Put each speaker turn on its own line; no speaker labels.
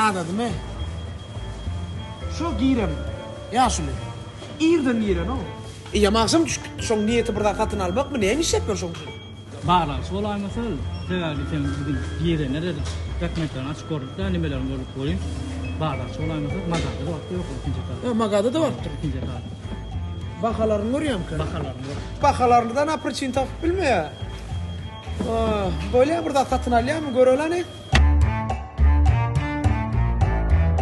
Ýadadymy? Şo giren ýaşuly. Irden giren-ow. Eýýäm agşam düşüp gitdi. Şoň niýeti bir zat satyn almakmy? Näme işläp ýör şoň üçin?
Barlagçy bolaýmasa, sebäbi sen biziň girenler edil dokumentlerini açyp gördük-dä, nimelerini gördük welin, barlagçy bolaýmasa, magazda-da barypdyr, ýok, ikinji etaj.
Hä, magazda-da barypdyr.
Ikinji etaj.
Bahalaryny görýämikä?
Bahalaryny gör.
Bahalaryny-da na priçin tapyp bilmeýär. Bolýa bir zat satyn alýarmy, göreli hany.